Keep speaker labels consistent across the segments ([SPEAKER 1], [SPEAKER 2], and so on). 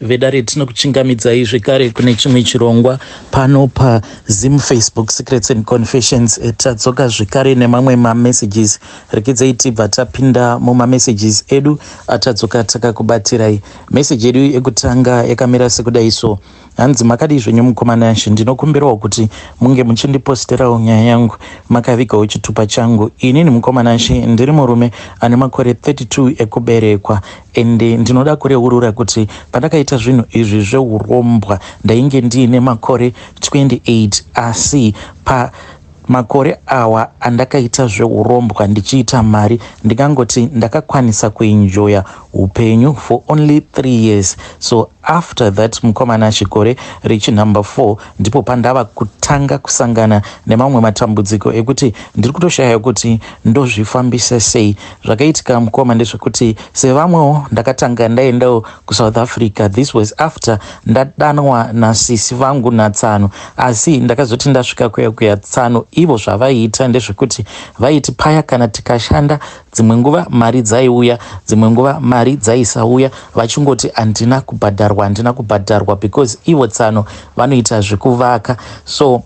[SPEAKER 1] Vedare, tinokuchingamidzai zvekare kune chimwe chirongwa pano paZim Facebook Secrets and Confessions. Tadzoka zvekare nemamwe mamessages. Rekedzai tibva tapinda mumamessages edu atadzoka takakubatirai. Meseji yedu yekutanga yakamira sekudai so. Hanzi, "Makadii zvenyu mukoma Nashe? Ndinokumbirawo kuti munge muchindiposterawo nyaya yangu makavigawo chitupa changu. Inini mukoma Nashe ndiri murume ane makore 32 ekuberekwa, ende ndinoda kureurura kuti pandakaita zvinhu izvi zveurombwa ndainge ndiine makore 28. Asi pa makore awa andakaita zveurombwa ndichiita mari, ndingangoti ndakakwanisa kuenjoya upenyu for only 3 years. So after that, mukoma Nashe, gore rechinumber 4 ndipo pandava kutanga kusangana nemamwe matambudziko ekuti ndiri kutoshaya kuti ndozvifambisa sei. Zvakaitika mukoma ndezvekuti sevamwewo ndakatanga ndaendawo kuSouth Africa. This was after ndadanwa nasisi vangu natsano. Asi ndakazoti ndasvika kuya kuya, tsano ivo zvavaiita ndezvekuti vaiti paya kana tikashanda, dzimwe nguva mari dzaiuya, dzimwe nguva mari dzaisauya, vachingoti handina kubhadharwa, handina kubhadharwa, because ivo tsano vanoita zvekuvaka. So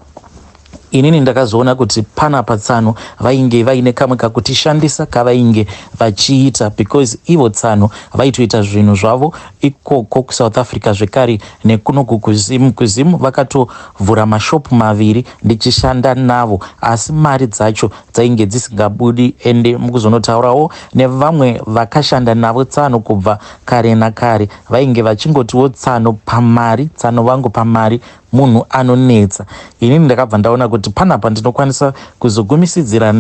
[SPEAKER 1] inini ndakazoona kuti panapa tsano vainge vaine kamwe kakutishandisa kavainge vachiita, because ivo tsano vaitoita zvinhu zvavo ikoko kuSouth Africa zvekare nekunoku kuZimu. KuZimu vakatovhura mashopu maviri ndichishanda navo, asi mari dzacho dzainge dzisingabudi. Ende mukuzonotaurawo nevamwe vakashanda navo tsano kubva kare nakare, vainge vachingotiwo tsano pamari, tsano vangu pamari munhu anonetsa. Inini ndakabva ndaona kuti panapa ndinokwanisa kuzogumisidzira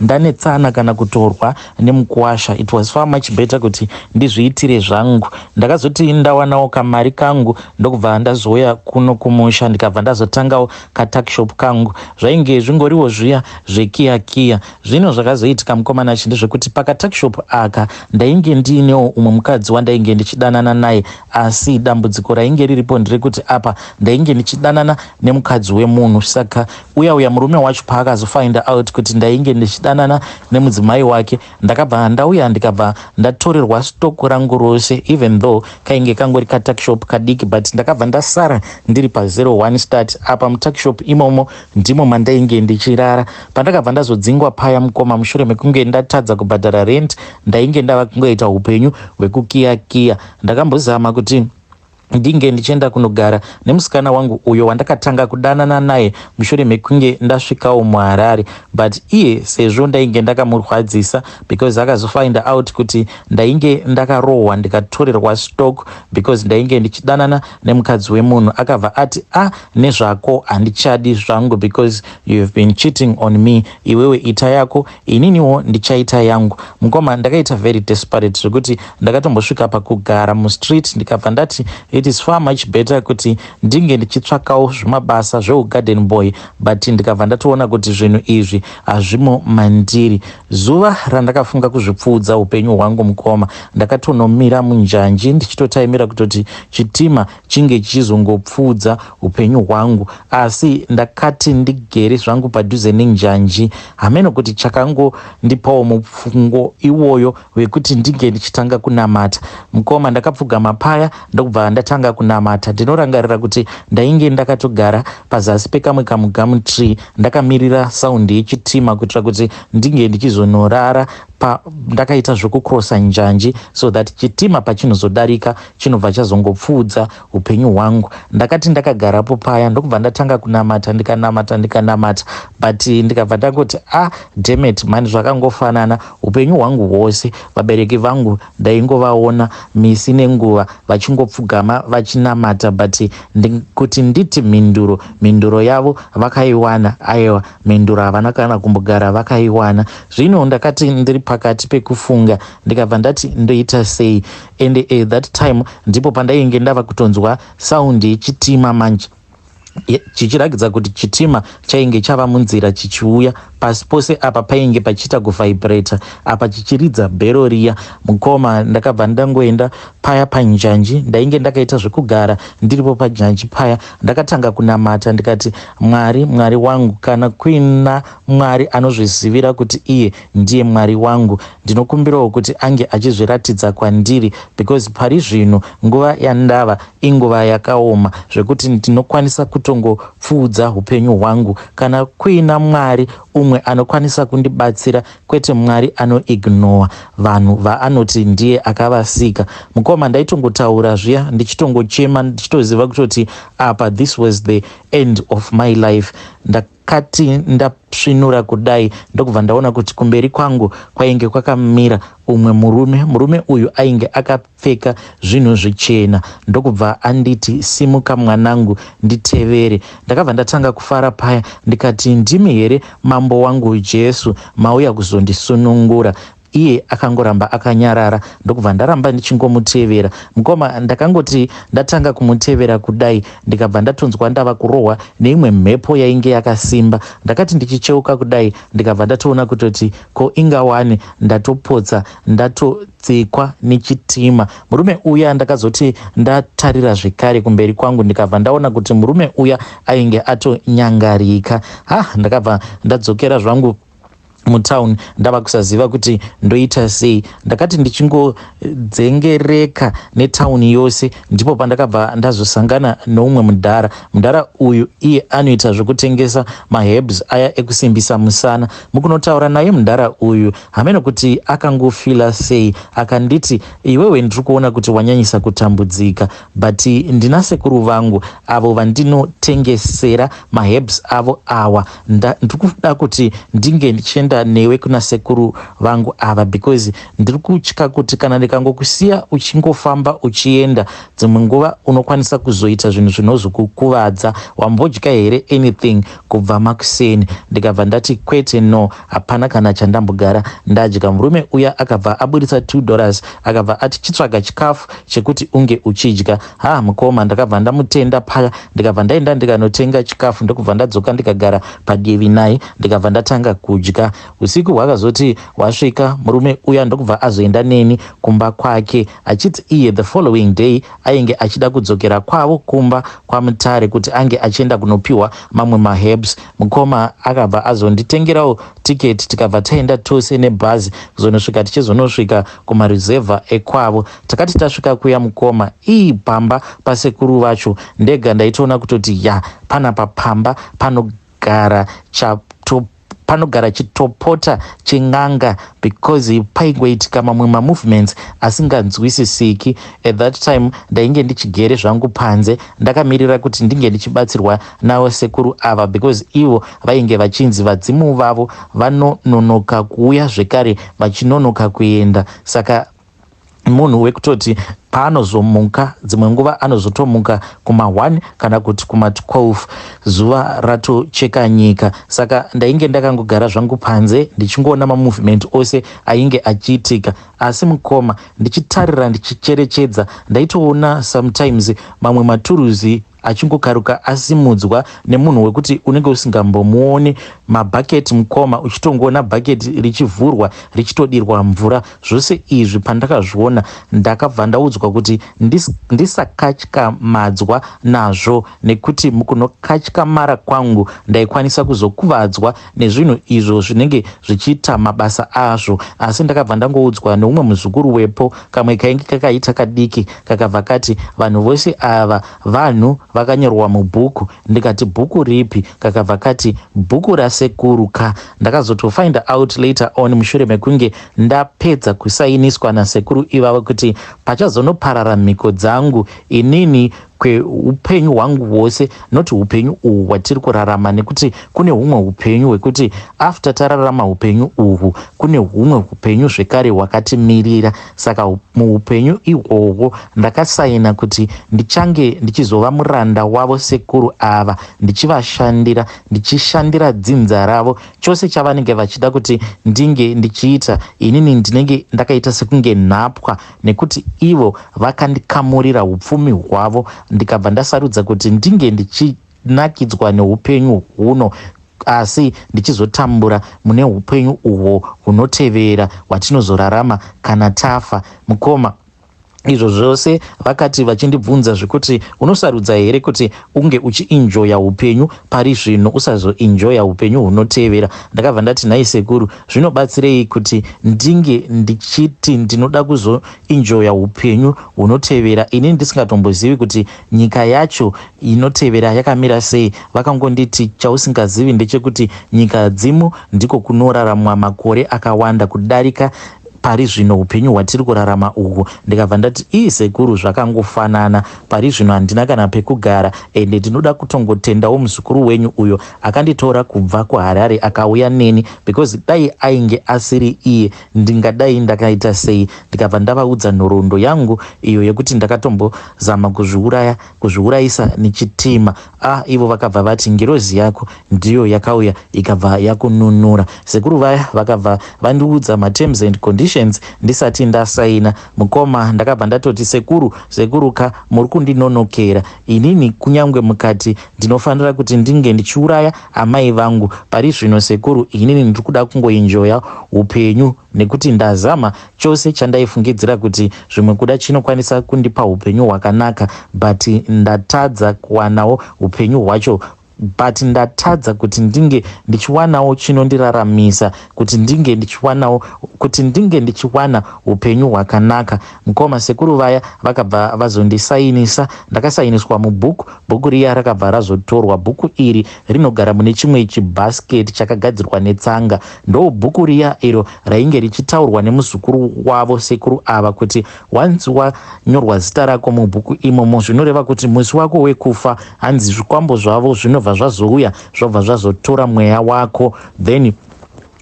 [SPEAKER 1] ndanetsana kana kutorwa nemukuwasha. It was far much better kuti ndizviitire zvangu. Ndakazoti ndawanawo kamari kangu, ndokubva ndazouya kuno kumusha, ndikabva ndazotangawo katuckshop kangu. Zvainge zvingoriwo zviya zvekiya kiya. Zvino zvakazoitika mukoma Nashe ndezvekuti pakatuckshop aka ndainge ndiinewo umwe mukadzi wandainge ndichidanana naye. Asi dambudziko rainge riripo nderekuti apa ndainge ndichidanana nemukadzi wemunhu. Saka uya uya murume wacho paakazofinda out kuti ndainge ndichidanana nemudzimai wake, ndakabva ndauya ndikabva ndatorerwa stock rangu rose, even though kainge kangori katuckshop kadiki, but ndakabva ndasara ndiri pa01 start. Apa mutuckshop imomo ndimo mandainge ndichirara. Pandakabva ndazodzingwa paya mukoma, mushure mekunge ndatadza kubhadhara rent, ndainge ndava kungoita upenyu hwekukiyakiya. Ndakambozama kuti ndinge ndichienda kunogara nemusikana wangu uyo wandakatanga kudanana naye mushure mekunge ndasvikawo muHarare, but iye sezvo ndainge ndakamurwadzisa, because akazofinda out kuti ndainge ndakarohwa ndikatorerwa stock because ndainge ndichidanana nemukadzi wemunhu, akabva ati, "A ah, nezvako handichadi zvangu because you have been cheating on me. Iwewe ita yako, ininiwo ndichaita yangu." Mukoma, ndakaita very desperate zvekuti ndakatombosvika pakugara mustreet. Ndikabva ndati it is far much better kuti ndinge ndichitsvakawo zvimabasa zveugarden boy, but ndikabva ndatoona kuti zvinhu izvi hazvimo mandiri. Zuva randakafunga kuzvipfuudza upenyu hwangu mukoma, ndakatonomira munjanji ndichitotaimira kutoti chitima chinge chichizongopfuudza upenyu hwangu. Asi ndakati ndigere zvangu padhuze nenjanji, hameno kuti chakangondipawo mupfungo iwoyo wekuti ndinge ndichitanga kunamata. Mukoma, ndakapfugama paya ndokubva ndatanga kunamata. Ndinorangarira kuti ndainge ndakatogara pazasi pekamwe kamugum tree ndakamirira saundi yechitima kuitira kuti ndinge ndichizonorara ndakaita zvekukrosa njanji, so that chitima pachinozodarika chinobva chazongopfuudza upenyu hwangu. Ndakati ndakagarapo paya ndokubva ndatanga kunamata, ndikanamata, ndikanamata, but ndikabva ndangoti, "Ah, dammit mani, zvakangofanana upenyu hwangu hwose. Vabereki vangu ndaingovaona misi nenguva vachingopfugama vachinamata, but kuti nditi mhinduro yavo vakaiwana, aiwa, mhinduro havana kana kumbogara vakaiwana." Zvino ndakati ndiri pakati pekufunga, ndikabva ndati ndoita sei? And at that time ndipo pandainge ndava kutonzwa saundi yechitima manje. Chichirakidza kuti chitima chainge chava munzira chichiuya. Pasi pose apa painge pachiita kuvhaibhureta, apa chichiridza bhero riya. Mukoma, ndakabva ndangoenda paya panjanji. Ndainge ndakaita zvekugara ndiripo panjanji paya. Ndakatanga kunamata ndikati, "Mwari, Mwari wangu, kana kuina Mwari anozvizivira kuti iye ndiye Mwari wangu, ndinokumbirawo kuti ange achizviratidza kwandiri, because pari zvino nguva yandava inguva yakaoma zvekuti ndinokwanisa kutongopfuudza upenyu hwangu. Kana kuina Mwari umwe anokwanisa kundibatsira, kwete Mwari anoignora vanhu vaanoti ndiye akavasika." Mukoma, ndaitongotaura zviya ndichitongochema, ndichitoziva kutoti apa this was the end of my life. Ndakati ndasvinura kudai, ndokubva ndaona kuti kumberi kwangu kwainge kwakamira umwe murume. Murume uyu ainge akapfeka zvinhu zvichena, ndokubva anditi, "Simuka mwanangu, nditevere." Ndakabva ndatanga kufara paya, ndikati, "Ndimi here mambo wangu Jesu mauya kuzondisunungura?" Iye akangoramba akanyarara, ndokubva ndaramba ndichingomutevera. Mukoma, ndakangoti ndatanga kumutevera kudai, ndikabva ndatonzwa ndava kurohwa neimwe mhepo yainge yakasimba. Ndakati ndichicheuka kudai, ndikabva ndatoona kutoti ko ingawani ndatopotsa ndatotsikwa nechitima. Murume uya, ndakazoti ndatarira zvekare kumberi kwangu, ndikabva ndaona kuti murume uya ainge atonyangarika. Ha, ndakabva ndadzokera zvangu mutauni, ndava kusaziva kuti ndoita sei. Ndakati ndichingodzengereka netauni yose, ndipo pandakabva ndazosangana noumwe mudhara. Mudhara uyu iye anoita zvekutengesa maherbs aya ekusimbisa musana. Mukunotaura naye mudhara uyu, hameno kuti akangofila sei, akanditi, "Iwewe, ndiri kuona kuti wanyanyisa kutambudzika, but ndina sekuru vangu avo vandinotengesera maherbs avo awa. Ndiri kuda kuti ndinge ndichienda newe kuna sekuru vangu ava, because ndiri kutya kuti kana ndikangokusiya uchingofamba uchienda, dzimwe nguva unokwanisa kuzoita zvinhu zvinozokukuvadza. Wambodya here anything kubva makuseni?" Ndikabva ndati, "Kwete, no, hapana kana chandambogara ndadya." Murume uya akabva aburitsa $2, akabva ati, "Chitsvaga chikafu chekuti unge uchidya." Ha, mukoma, ndakabva ndamutenda paya, ndikabva ndaenda ndikanotenga chikafu, ndokubva ndadzoka, ndikagara padivi naye, ndikabva ndatanga kudya. Usiku hwakazoti hwasvika, murume uya ndokubva azoenda neni kumba kwake, achiti iye the following day ainge achida kudzokera kwavo kumba kwaMutare kuti ange achienda kunopiwa mamwe maherbs. Mukoma, akabva azonditengerawo tiketi, tikabva taenda tose nebhazi kuzonosvika, tichizonosvika kumaruzevha ekwavo. Takati tasvika kuya, mukoma, ii, pamba pasekuru vacho ndega ndaitoona kutoti ya, panapa pamba panogara chato panogara chitopota chen'anga, because paingoitika mamwe mamovements asinganzwisisiki. At that time ndainge ndichigere zvangu panze, ndakamirira kuti ndinge ndichibatsirwa navo sekuru ava, because ivo vainge vachinzi vadzimu vavo vanononoka kuuya, zvekare vachinonoka kuenda. Saka munhu wekutoti paanozomuka, dzimwe nguva anozotomuka kuma1 kana kuti kuma12, zuva ratocheka nyika. Saka ndainge ndakangogara zvangu panze, ndichingoona mamovement ose ainge achiitika. Asi mukoma, ndichitarira, ndichicherechedza, ndaitoona sometimes mamwe maturuzi achingokaruka asimudzwa nemunhu wekuti unenge usingambomuoni. Mabhaketi, mukoma, uchitongoona bhaketi richivhurwa, richitodirwa mvura. Zvose izvi pandakazviona, ndakabva ndaudzwa kuti ndisakatyamadzwa nazvo, nekuti mukunokatyamara kwangu ndaikwanisa kuzokuvadzwa nezvinhu izvo zvinenge zvichiita mabasa azvo. Asi ndakabva ndangoudzwa neumwe muzukuru wepo, kamwe kainge kakaita kadiki, kakabva kati, "Vanhu vose ava vanhu vakanyorwa mubhuku." Ndikati, "Bhuku ripi?" Kakabva kati, "Bhuku rasekuru ka." Ndakazotofind out later on, mushure mekunge ndapedza kusainiswa nasekuru ivavo, kuti pachazonoparara mhiko dzangu inini kweupenyu hwangu hwose, noti upenyu uhu hwatiri kurarama, nekuti kune humwe upenyu hwekuti after tararama upenyu uhu, kune humwe upenyu zvekare hwakatimirira. Saka muupenyu ihwohwo ndakasaina kuti ndichange ndichizova muranda wavo sekuru ava, ndichivashandira, ndichishandira dzinza ravo. Chose chavanenge vachida kuti ndinge ndichiita, inini ndinenge ndakaita sekunge nhapwa, nekuti ivo vakandikamurira upfumi hwavo. Ndikabva ndasarudza kuti ndinge ndichi ndichinakidzwa neupenyu huno asi ndichizotambura mune upenyu uhwo hunotevera hwatinozorarama kana tafa. Mukoma, izvo zvose vakati vachindibvunza zvekuti unosarudza here kuti unge uchienjoya upenyu pari zvino usazoenjoya upenyu hunotevera. Ndakabva ndati, nhai sekuru, zvinobatsirei kuti ndinge ndichiti ndinoda kuzoenjoya upenyu hunotevera ini ndisingatombozivi kuti nyika yacho inotevera yakamira sei? Vakangonditi chausingazivi ndechekuti nyika dzimu ndiko kunoraramwa makore akawanda kudarika pari zvino upenyu hwatiri kurarama uhu. Ndikabva ndati, ii sekuru, zvakangofanana, pari zvino handina kana pekugara, ende ndinoda kutongotendawo muzukuru wenyu uyo akanditora kubva kuHarare akauya neni, because dai ainge asiri iye ndingadai ndakaita sei? Ndikabva ndavaudza nhoroondo yangu iyo yekuti ndakatombozama kuzviuraya, kuzviurayisa nechitima. Ah, ivo vakabva vati ngirozi yako ndiyo yakauya ikabva yakununura. Sekuru vaya vakabva vandiudza materms and conditions ndisati ndasaina. Mukoma, ndakabva ndatoti, sekuru, sekuru ka, muri kundinonokera inini. Kunyange mukati ndinofanira kuti ndinge ndichiuraya amai vangu, pari zvino sekuru, inini ndiri kuda kungoenjoya upenyu, nekuti ndazama chose chandaifungidzira kuti zvimwe kuda chinokwanisa kundipa upenyu hwakanaka, but ndatadza kuwanawo upenyu hwacho, but ndatadza kuti ndinge ndichiwanawo chinondiraramisa, kuti ndinge ndichiwanawo, kuti ndinge ndichiwana upenyu hwakanaka. Mukoma, sekuru vaya vakabva vazondisainisa. Ndakasainiswa mubhuku. Bhuku riya rakabva razotorwa. Bhuku iri rinogara mune chimwe chibhasiketi chakagadzirwa netsanga. Ndo bhuku riya iro rainge richitaurwa nemuzukuru wavo sekuru ava, kuti wanzi wanyorwa zita rako mubhuku imomo, zvinoreva kuti musi wako wekufa, hanzi zvikwambo zvavo zvinobva zvazouya, zvobva zvazotora mweya wako, then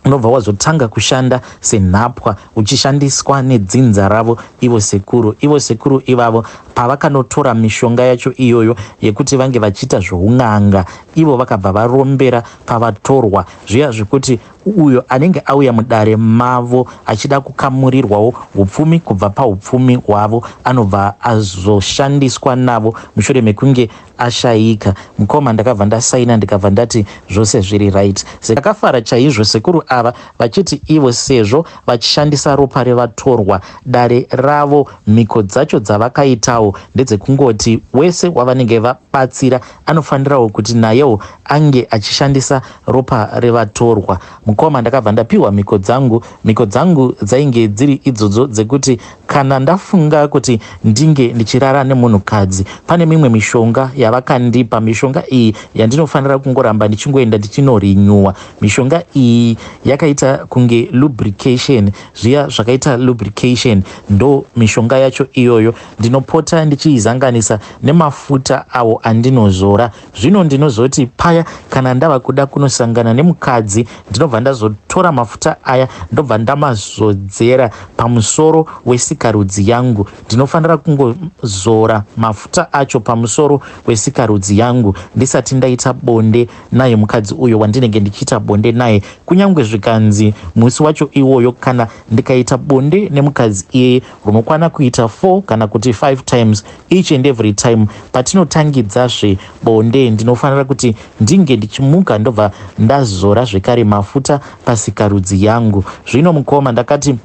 [SPEAKER 1] unobva wazotanga kushanda senhapwa uchishandiswa nedzinza ravo ivo sekuru. Ivo sekuru ivavo pavakanotora mishonga yacho iyoyo yekuti vange vachiita zvoun'anga, ivo vakabva varombera pavatorwa zviya, zvekuti uyo anenge auya mudare mavo achida kukamurirwawo upfumi kubva paupfumi hwavo anobva azoshandiswa navo mushure mekunge ashayika. Mukoma, ndakabva ndasaina, ndikabva ndati zvose zviri right. Ndakafara chaizvo sekuru ava vachiti ivo sezvo vachishandisa ropa revatorwa, dare ravo mhiko dzacho dzavakaitawo ndedzekungoti wese wavanenge vabatsira anofanirawo kuti nayewo ange achishandisa ropa revatorwa. Mukoma, ndakabva ndapiwa mhiko dzangu. Mhiko dzangu dzainge dziri idzodzo dzekuti kana ndafunga kuti ndinge ndichirara nemunhukadzi, pane mimwe mishonga yavakandipa. Mishonga iyi yandinofanira kungoramba ndichingoenda ndichinorenewa. Mishonga iyi yakaita kunge lubrication, zviya zvakaita lubrication, ndo mishonga yacho iyoyo. Ndinopota ndichiizanganisa nemafuta awo andinozora. Zvino ndinozoti paya kana ndava kuda kunosangana nemukadzi, ndinobva ndazotora mafuta aya, ndobva ndamazodzera pamusoro wesikarudzi yangu. Ndinofanira kungozora mafuta acho pamusoro wesikarudzi yangu ndisati ndaita bonde naye mukadzi uyo wandinenge ndichiita bonde naye. Kunyange zvikanzi musi wacho iwoyo kana ndikaita bonde nemukadzi iyeye runokwana kuita 4 kana kuti 5 times, each and every time patinotangidzazve bonde, ndinofanira kuti ndinge ndichimuka ndobva ndazora zvekare mafuta pasikarudzi yangu. Zvino mukoma, ndakati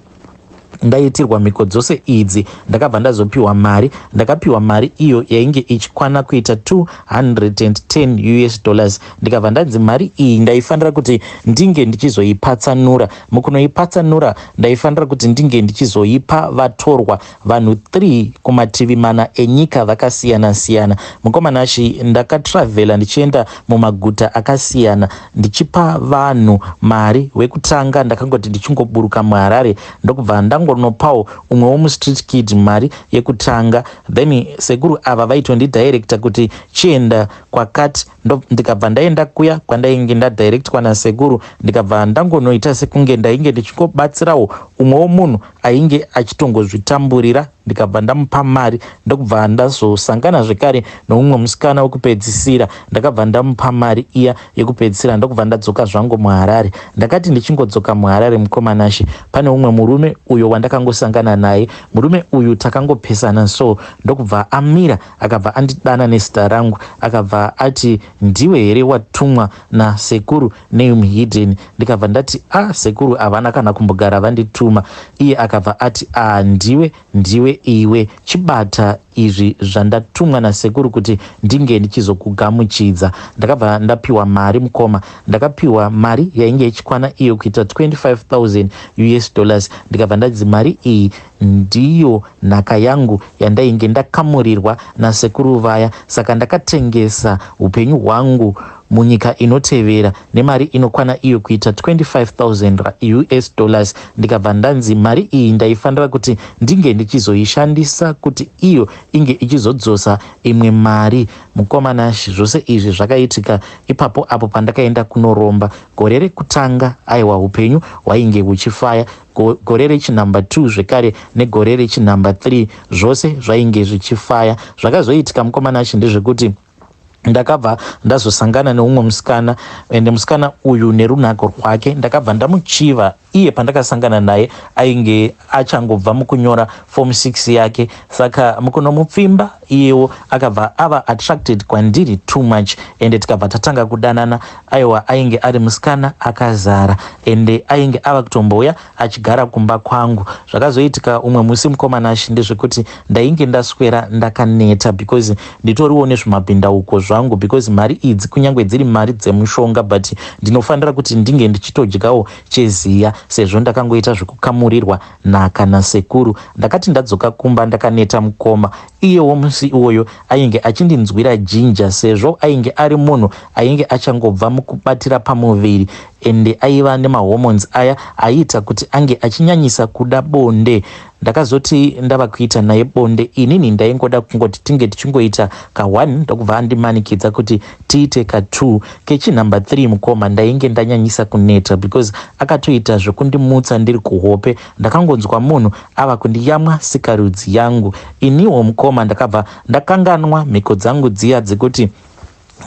[SPEAKER 1] ndaitirwa mhiko dzose idzi, ndakabva ndazopiwa mari. Ndakapiwa mari iyo yainge ichikwana kuita 210 US dollars. Ndikabva ndanzi mari iyi ndaifanira kuti ndinge ndichizoipatsanura. Mukunoipatsanura, ndaifanira kuti ndinge ndichizoipa vatorwa vanhu 3 kumativi mana enyika vakasiyana-siyana. Mukomanashi, ndakatravhela ndichienda mumaguta akasiyana ndichipa vanhu mari. Wekutanga, ndakangoti ndichingoburuka muHarare, ndokubva ndangonopawo umwe womustreet kid mari yekutanga. Then sekuru ava vaitondidirecta kuti chienda kwakati. Ndikabva ndaenda kuya kwandainge ndadirectwa nasekuru, ndikabva ndangonoita sekunge ndainge ndichingobatsirawo umwewo munhu ainge achitongozvitamburira. Ndikabva ndamupa mari, ndokubva ndazosangana zvekare noumwe musikana wekupedzisira. Ndakabva ndamupa mari iya yekupedzisira, ndokubva ndadzoka zvangu muHarare. Ndakati ndichingodzoka muHarare, mukoma Nashe, pane umwe murume uyo wandakangosangana naye. Murume uyu takangopesana so, ndokubva amira, akabva andidana nezita rangu, akabva ati, "Ndiwe here watumwa nasekuru Name Hidden?" Ndikabva ndati, "A ah, sekuru havana kana kumbogara vandituma." Iye akabva ati, "A ah, ndiwe, ndiwe iwe, chibata izvi zvandatumwa nasekuru kuti ndinge ndichizokugamuchidza." Ndakabva ndapiwa mari, mukoma. Ndakapiwa mari yainge ichikwana iyo kuita 25,000 US dollars. Ndikabva ndadzi mari iyi ndiyo nhaka yangu yandainge ndakamurirwa nasekuru vaya. Saka ndakatengesa upenyu hwangu munyika inotevera nemari inokwana iyo kuita 25,000 US dollars. Ndikabva ndanzi mari iyi ndaifanira kuti ndinge ndichizoishandisa kuti iyo inge ichizodzosa imwe mari. Mukoma Nashi, zvose izvi zvakaitika ipapo apo pandakaenda kunoromba gore rekutanga. Aiwa, upenyu hwainge huchifaya. Gore rechinumber 2 zvekare negore rechinumber 3, zvose zvainge zvichifaya. Zvakazoitika, mukoma Nashi, ndezvekuti ndakabva ndazosangana neumwe musikana, ende musikana uyu nerunako rwake ndakabva ndamuchiva. Iye pandakasangana naye ainge achangobva mukunyora form 6 yake, saka mukunomupfimba iyewo akabva ava attracted kwandiri too much, ende tikabva tatanga kudanana. Aiwa, ainge ari musikana akazara, ende ainge ava kutombouya achigara kumba kwangu. Zvakazoitika umwe musi, mukoma Nashi, ndezvekuti ndainge ndaswera ndakaneta because nditoriwo nezvimabhindauko zvangu, because mari idzi kunyange dziri mari dzemushonga, but ndinofanira kuti ndinge ndichitodyawo cheziya sezvo ndakangoita zvekukamurirwa nhaka nasekuru. Ndakati ndadzoka kumba ndakaneta, mukoma, iyewo musi iwoyo ainge achindinzwira jinja sezvo ainge ari munhu ainge achangobva mukubatira pamuviri, ende aiva nemahormones aya aiita kuti ange achinyanyisa kuda bonde. Ndakazoti ndava kuita naye bonde, inini ndaingoda kungoti tinge tichingoita ka1, ndokubva andimanikidza kuti tiite ka2. Kechinumber 3, mukoma, ndainge ndanyanyisa kuneta because akatoita zvekundimutsa ndiri kuhope. Ndakangonzwa munhu ava kundiyamwa sikarudzi yangu. Iniwo, mukoma, ndakabva ndakanganwa mhiko dzangu dziya dzekuti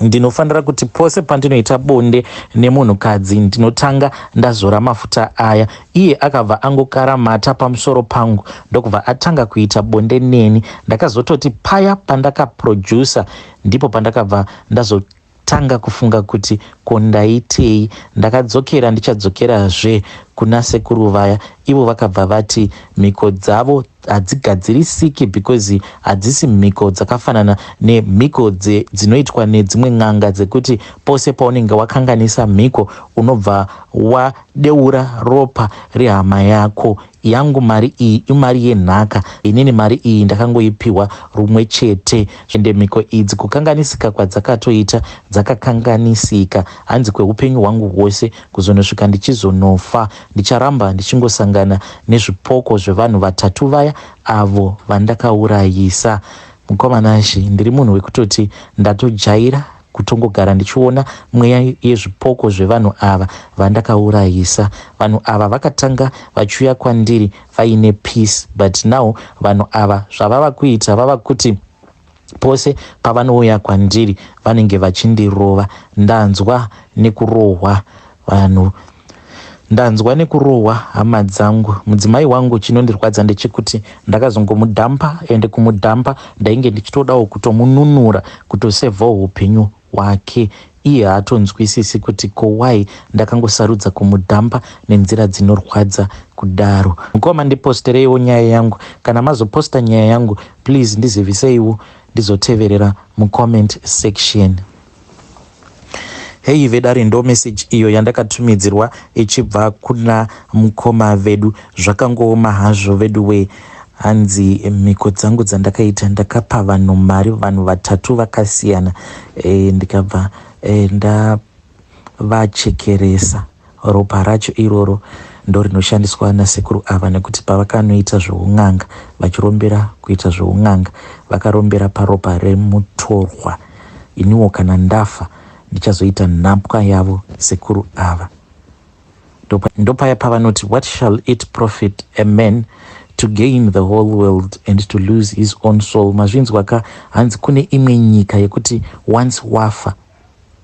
[SPEAKER 1] ndinofanira kuti pose pandinoita bonde nemunhukadzi ndinotanga ndazora mafuta aya. Iye akabva angokaramata pamusoro pangu, ndokubva atanga kuita bonde neni. Ndakazototi paya pandakaproducer, ndipo pandakabva ndazotanga kufunga kuti ko ndaitei. Ndakadzokera, ndichadzokerazve kuna sekuru vaya. Ivo vakabva vati mhiko dzavo hadzigadzirisiki because hadzisi mhiko dzakafanana nemhiko dzinoitwa nedzimwe n'anga, dzekuti pose paunenge wakanganisa mhiko unobva wadeura ropa rehama yako. Yangu mari iyi imari yenhaka. Inini mari iyi ndakangoipiwa rumwe chete, ende mhiko idzi kukanganisika kwadzakatoita dzakakanganisika. Hanzi kweupenyu hwangu hwose kuzonosvika ndichizonofa, ndicharamba ndichingosangana nezvipoko zvevanhu vatatu vaya avo vandakaurayisa. Mukoma Nashi, ndiri munhu wekutoti ndatojaira kutongogara ndichiona mweya yezvipoko zvevanhu ava vandakaurayisa. Vanhu ava vakatanga vachiuya kwandiri vaine peace, but now vanhu ava zvavava kuita, vava kuti pose pavanouya kwandiri vanenge vachindirova. Ndanzwa nekurohwa vanhu, ndanzwa nekurohwa hama dzangu, mudzimai wangu. Chinondirwadza ndechekuti ndakazongomudhampa, ende kumudhampa ndainge ndichitodawo kutomununura, kutosevhawo upenyu hwake. Iye haatonzwisisi kuti ko why ndakangosarudza kumudhampa nenzira dzinorwadza kudaro. Mukoma, ndipostereiwo nyaya yangu. Kana mazoposta nyaya yangu, please ndiziviseiwo ndizoteverera mucomment section. Hei vedare, ndo message iyo yandakatumidzirwa ichibva kuna mukoma vedu. Zvakangooma hazvo vedu we. Hanzi mhiko dzangu dzandakaita, ndakapa vanhu mari, vanhu vatatu vakasiyana, ndikabva ndavachekeresa. Ropa racho iroro ndo rinoshandiswa nasekuru ava, nekuti pavakanoita zveun'anga, vachirombera kuita zveun'anga, vakarombera paropa remutorwa. Iniwo kana ndafa ndichazoita nhapwa yavo sekuru ava. Ndopaya pavanoti, "What shall it profit a man To gain the whole world and to lose his own soul? Mazvinzwa ka? Hanzi kune imwe nyika yekuti once wafa,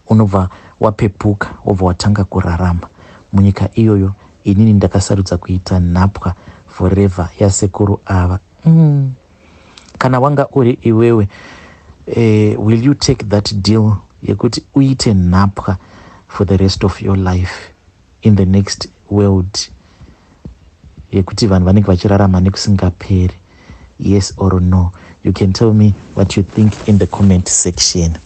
[SPEAKER 1] unobva wapepuka, wobva watanga kurarama munyika iyoyo. Inini ndakasarudza kuita nhapwa forever yasekuru ava. Kana wanga uri iwewe, will you take that deal yekuti uite nhapwa for the rest of your life in the next world yekuti vanhu vanenge vachirarama nekusingaperi? Yes or no? You can tell me what you think in the comment section.